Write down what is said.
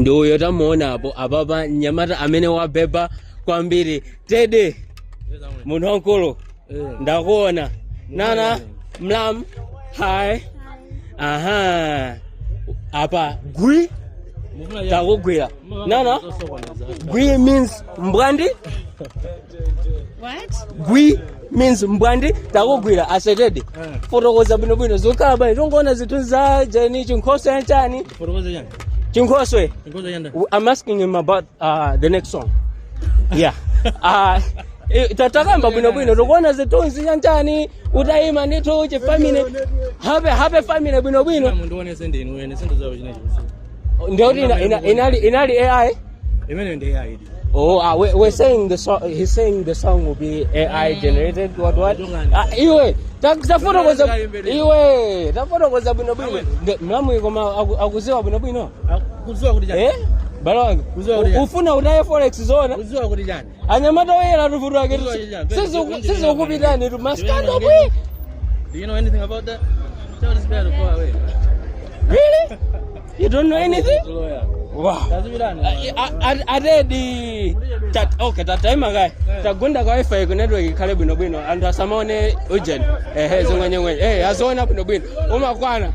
Ndi uyo tamuonapo apapa, mnyamata amene wabeba kwambiri, Teddy, munthu wamkulu. Ndakuona nana mlam. Hi, aha, apa gwi takugwira nana. Gwi means mbwandi. What? Gwi means mbwandi. Takugwira ase Teddy, fotokoza bwinobwino. Zikukhala bwanji? Tungoona zinthu za jeni chinkhoswe chani? Fotokoza chani? Chinkhoswe. Chinkhoswe chani? I'm asking him about the next song. Yeah. Tatakamba bwinobwino, tikuona zithunzi chanchani, utayima ndithu chifamily, happy happy family bwinobwino. Mundionese ndinu ene sindizawo chinechi. Ndiyoti inali AI. Imene ndi AI idi. Oh, we're saying the song. He's saying the song will be AI generated. What what? Iwe, tafotokoza iwe, tafotokoza bwino bwino. Mlamu koma akuziwa bwino bwino. Kuziwa kuti chani? Eh? Balo wangu. Kuziwa kuti chani? Ufuna utaye forex zona? Kuziwa kuti chani? Anyamata oyera tuvutu ake. Kuziwa kuti chani? Sizikupitani tu maskando bwi. Do you know anything about that? Tell this guy to go away. Really? You don't know anything? Lawyer. Wow. Tazipitani. A Teddy. Okay, tataima kaye, tagunda ka WiFi ku network ikhale bwinobwino, anthu asamaone ujeni, ehe, zing'wenyeng'wenye, eh, azoona bwinobwino. Umakwana.